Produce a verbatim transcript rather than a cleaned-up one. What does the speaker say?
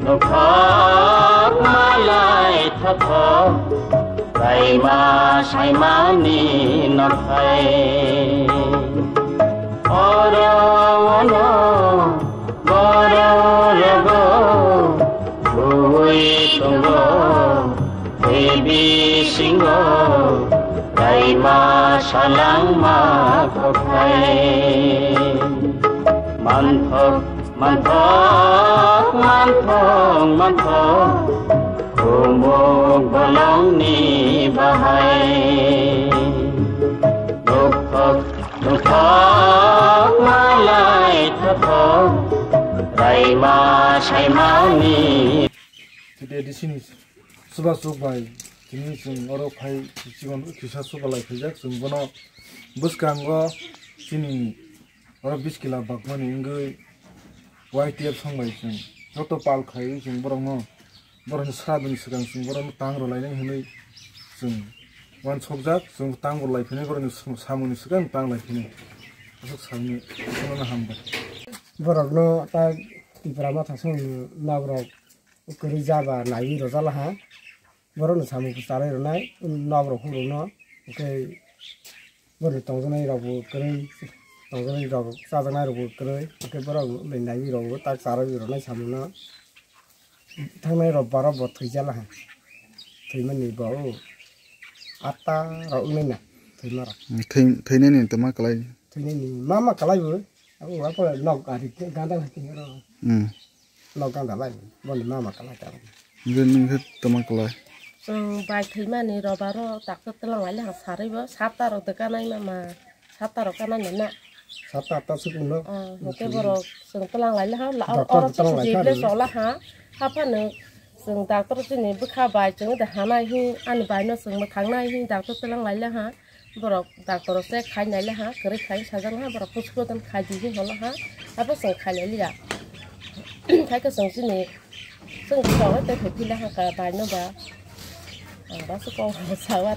Nokhak malai thothok, raima saimani nokhai. Oro ono borok rogo, bui tongo, tei bisingo, raima salangma kokhai. Manthok Manthok, manthok, manthok, khumuk bolongni bahai. Nukthok, nukthok, malai thothok, raima saimani. Tei D C ni chubachu bai tini chwng oro phai chikon kisa chubalai phaijak, chwng bono bwskango chini oro bish kila bakmani wngwi Y T F song bai chwng joto pal khaiwi chwng borokno, borokni sradoni swkang chwng borokno tang rwlainai hwnwi chwng uansukjak, chwng tang rwlai phini borokni samungni swkang tang lai phini aswk sakni, bono hambai. Borokno ta Tipra Motha songni nokrok kwrwi jaba naiwi rwjalaha. Borokno samung kwcharwi rwnai, nokrok phurwno, hwnkhe borokni tongjaknairokbo kwrwi, tongjaknairok chajaknairokbo kwrwi, hwnkhe borok naiwi rokbo tak charwi rwnai samungno. Thangnai rok baro bo thwijalaha, thwimani bo o atta rok wngnai na thwimarok. Thwi-, thwinani tongma kwlai. Thwinani mama kwlai bo. Abo abo nok ari ganda hai khe ro. Hmm. Nok ganda lai boni mama kwlai ta. Nge nung khe tongma kwlai. Chwng bai thwimani robaro doctor twlang lai le ha sarwi bo satta rok de kanai mama. Satta rok kanai na. Satta atta suk no. Ah, hote borok chwng twlang lai le ha. Doctor oro twlang lai chwng kha jeble ri. Chola ha. Haphano chwng doctor chini bwkha bai chwng de hanai hi ani bai no chwng mwthang nai hi doctor twlang lai le ha. Borok doctor se khai nai le ha, kwrwi khai sajak ha, borok postmortem khai di hi holo ha, abo chwng khai lai liya. Khai khe chwng chini, chwng chwng tei phai phi le ha ka bai no ba. Ang ba se kok sawa.